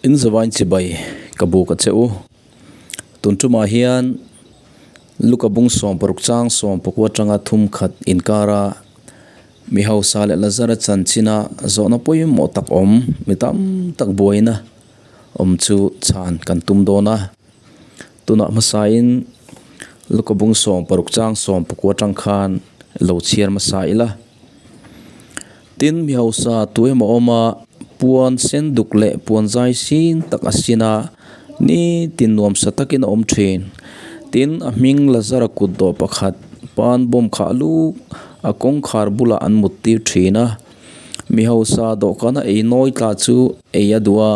In zavain chibai ka buk a che u. Tun tumah hian Luka bung 60 chang 19 atanga thum khat inkara mi hausa leh Lazara chanchina zawhna pawimawh tak awm mi tam tak buaina awm chu chhan kan tum dawn a. Tunah hmasain Luka bung 60 chang 19 atang khan lo chhiar hmasa ila. Tin, mi hausa tu emaw awm a, puan sen duk leh puan zai sin tak a sin a, nitin nuamsa takin a awm thin. Tin, a hming Lazara kut dawh pakhat pan bawm khah luk a kawngkhar bulah an mut tir thin a. Mi hausa dawhkana ei nawi tla chu ei a duh a,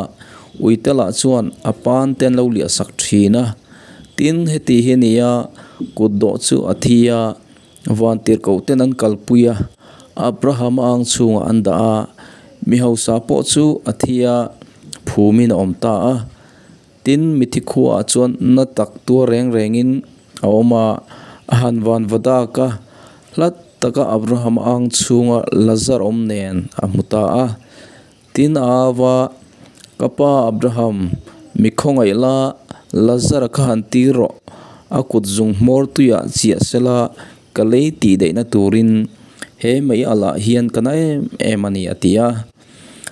uite lah chuan a pan te an lo liah sak thin a. Tin, heti hi a ni a, kut dawh chu a thi a. Vantirhkoh ten an kalpui a, Abrahama ang chhungah an dah a, mi hausa pawh chu a thi a, phumin a awm ta a. Tin, mithi khuaah chuan na tak tuar reng rengin a awm a, a han van va dak a, hlat taka Abrahama ang chhunga Lazar awm nen a hmu ta a. Tin, a au a, Ka pa Abraham, mi khawngaih la, Lazara kha han tir rawh, a kut zung hmawr tuiah chiah sela ka lei tih daihna turin he mei alah hian ka na em em a ni, a ti a.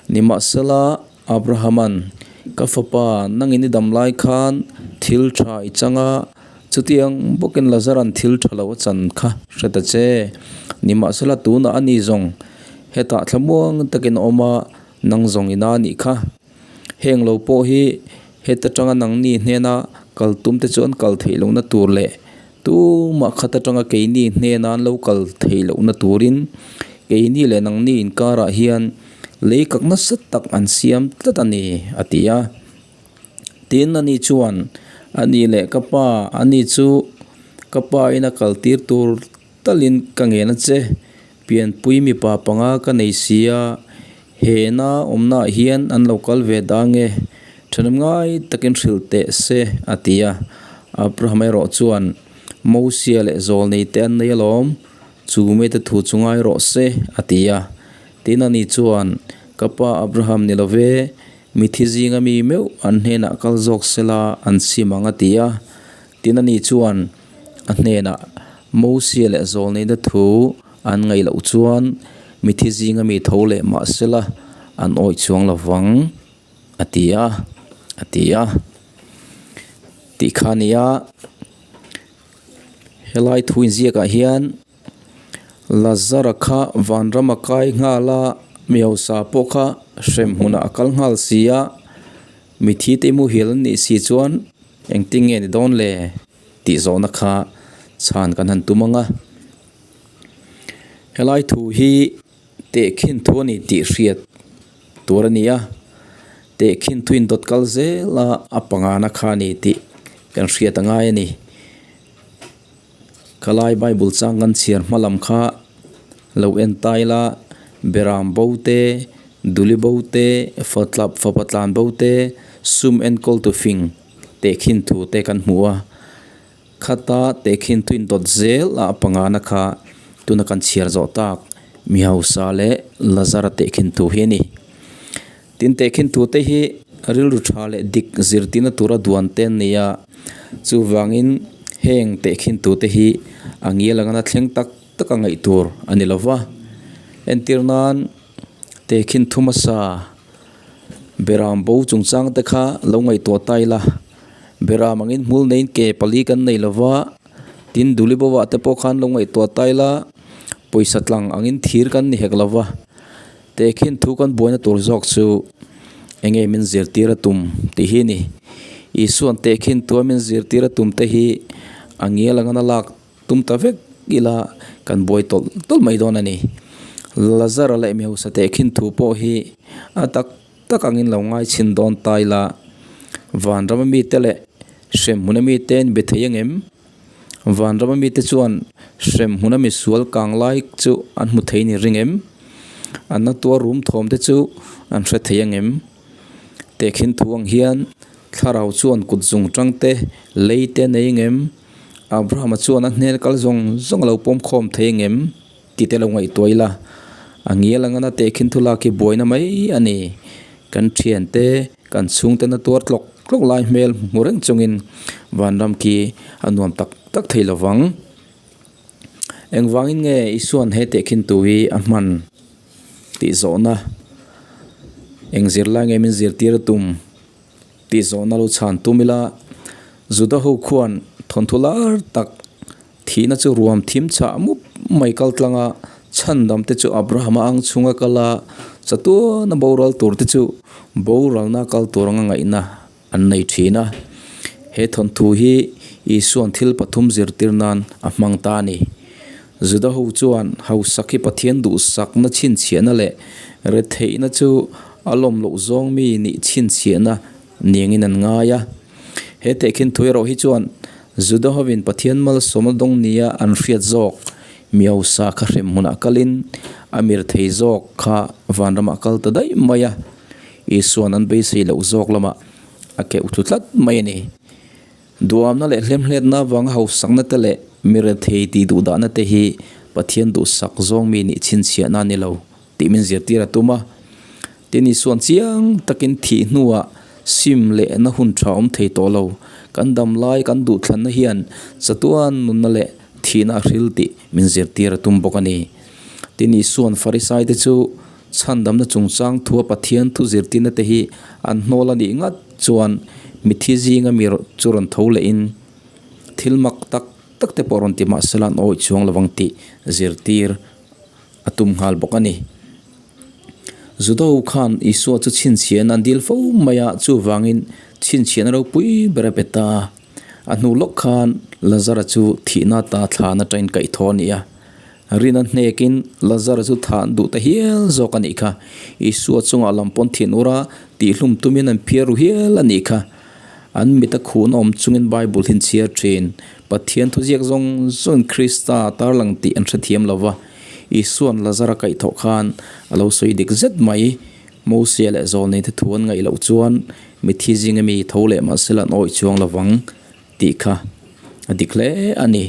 Nimahsela, Abrahama'n, Ka fapa, nangin i dam lai khan thil tha i chang a, chutiang bawkin Lazara'n thil tha lo a chan kha hre ta che. Nimahsela, tunah a ni zawng Hetah thlamuang takin a awm a, nang zawng ina a nih kha. Heng lo pawh hi heta tanga nangni hnena kal tum te chu an kal theih lohna tur leh tumah khat atanga keini hnena an lo kal theih lohna turin keini leh nangni inkarah hian lei kak nasa tak an siam tlat a ni, a ti a. Tin, ani chuan, A ni leh ka pa, ani chu ka pa ina kal tir tur Talin ka ngen a che, pianpui mipa panga ka nei si a, he na awmnaah hian an lo kal ve dah nge, thanem ngai takin hrilh teh se, a ti a. Abraham erawh chuan, Mosia leh Zawlnei te an nei alawm, chu mite thu chu ngai rawh se, a ti a. Tin ani chuan, Ka pa Abraham ni lo ve, mithi zinga mi meuh an hnenah kal zawk sela an sim ang, a ti a. Tin ani chuan, A hnenah Mosia leh Zawlneina thu an ngaih loh chuan mithi zinga mi tho leh mahsela an awih chuang lo vang, a ti a, a ti a. Tih kha a ni a, helai thu inziakah hian Lazara kha vanram a kai nghal a, mi hausa pawh kha hrem hmunah a kal nghal si a, mithi te muhil an nih si chuan engtin nge ni dawn le? Tih zawhna kha chhan kan han tum ang a. Helai thu hi tehkhin thu a ni tih hriat tur a ni a, tehkhin thu indawt kal zel a, a pangana kha a ni tih kan hriat a ngai a ni. Khalai Bible chang kan chhiar hma lam kha lo en ta ila Beram bo te, Duli bo te, Fatlap fapa tlan bo te, sum enkawl tu fing. Tehkhin thu te kan hmu a, khata tehkhin thu indawt zel a pangana kha tuna kan chhiar zawh tak mi hausa leh Lazara tehkhin thu hi a ni. Tin tehkhin thu te hi rilru tha leh dik zirtirna tura duan te an ni a, chuvangin heng tehkhin thu te hi a ngial angana thleng tak tak a ngaih tur a ni lova, entir nan tehkhin thu hmasa. Beram bo chungchang te kha lo ngaihtuah ta ila, Beram angin hmul neiin ke pali kan nei lova, tin Duli bawah te pawh khan lo ngaihtuah ta ila, pawisa tlang angin thir kan ni hek lova, tehkhin thu kan buaina tur zawk chu enge min zirtir a tum tih hi a ni. Isua'n tehkhin thua min zirtir a tum te hi a ngial angana lak Tum ta vek ila kan buai tawlh tawlh mai dawn a ni. Lazara leh mi hausa tehkhin thu pawh hi a tak tak angin lo ngai chhin dawn ta ila, Vanrama mite leh hremhmuna mite an be thei angem? Vanrama mite chuan hremhmuna misual kang lai chu an hmu thei ni ring em? An na tuar rum thawm te chu an hre thei angem? Tehkhin thu ang hian thlarau chuan kut zung tang te, lei te a nei angem? Abrahama chuan a hnel kal zawng zawng a lo pawm khawm thei ang em tih te lo ngaihtuah ila, a ngial ang a na tehkhin thu lak hi buaina mai a ni. Kan thiante, Kan chhungte na tuar tlawk tlawk lai hmel hmu reng chungin vanram khi a nuam tak tak thei lo vang. Engvangin nge Isua'n he tehkhin tu hi a hman tih zawhna? Eng zirlai nge min zirtir a tum tih zawhna lo chhan tum ila, Juda ho khuan thawnthu lar tak thihna chu ruam thim chhah mup mai kal tlang a, chhandam te chu Abrahama ang chhunga kal a, chatuana boral tur te chu boralna kal tur anga ngaihna an nei thin a. He thawnthu hi Isua'n thil pathum zirtir nan a hmang ta a ni. Juda ho chuan hausak hi Pathian duhsakna chhinchhiahna leh retheihna chu a lawm loh zawng mi nih chhinchhiahna niangin an ngai a. He tehkhin thu erawh hi chuan Juda hovin Pathian malsawmna dawng nia an hriat zawk mi hausa kha hrem hmunah kalin a mir thei zawk kha vanramah kal ta daih mai a. Isua'n an beisei loh zawk lamah a keuh thlu tlat mai a ni. Duamna leh hlemhletna avanga hausakna te leh mi rethei tih duhdahna te hi Pathian duhsak zawng mi nih chhinchhiahna a ni lo tih min zirtir a tum a. Tin, Isua'n chiang takin thih hnuah sim lehna hun tha awm thei tawh lo. Kan dam lai kan duhthlanna hian chatuan nunna leh thihna a hril tih min zirtir a tum bawk a ni. Tin, Isua'n Farisaite chu Chhandamna chungchang thua Pathian thu zirtirna te hi an hnawl a nih ngat chuan mithi zinga mi chu rawn tho lehin thil mak tak tak te pawh rawn ti mah sela an awih chuang lovang tih zirtir a tum nghal bawk a ni. Juda ho khan Isua chu chhinchhiahna an dil fo mai a, chuvangin chhinchhiahna ropui ber a pe ta a. A hnu lawk khan Lazara chu thihna ta thlan atangin kaihthawh a ni a. Rina hnekin Lazara chu thah an duh ta hial zawk a nih kha. Isua chungah lam pawn thin ura tihhlum tumin an phiar ru hial a nih kha. An mit a khuhna awm chungin Bible hi an chhiar thin. Pathian thuziak zawng zawngin Krista tarlang tih an hrethiam lo va. Isua'n Lazara kaihthawh khan a lo sawi dik zet mai. Mosia leh Zawlneite thu an ngaih loh chuan mithi zinga mi tho leh mahsela an awih chuang lovang tih kha a dik hle a ni.